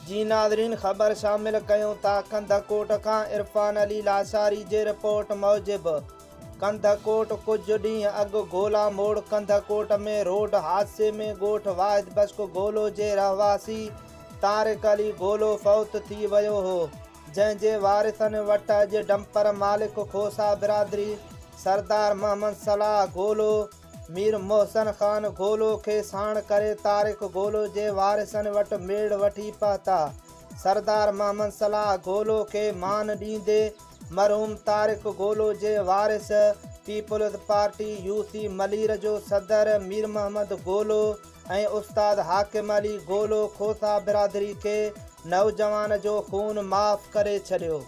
جي ناظرين خبر شامل ڪيون ٿا ڪنڌڪوٽ کان عرفان علي لاشاري جي رپورٽ موجب ڪنڌڪوٽ ڪجهه ڏينهن اڳ گولا موڙ ڪنڌڪوٽ ۾ روڊ حادثي ۾ ڳوٺ واحد بشڪ گولو جي رهواسي طارق علي گولو فوت ٿي ويو هو جنهن جي وارثن وٽ اڄ ڊمپر مالڪ کوسا برادري سردار محمد صلاح گولو مير محسن خان گولو کي ساڻ ڪري طارق گولو جي وارثن وٽ ميڙ وٺي پهتا. سردار محمد صلاح گولو کي مان ڏيندي مرحوم طارق گولو جي وارث پيپلز پارٽي يو سي ملير جو صدر مير محمد گولو ۽ استاد حاڪم علي گولو کوسا برادري کي نوجوان جو خون معاف ڪري ڇڏيو.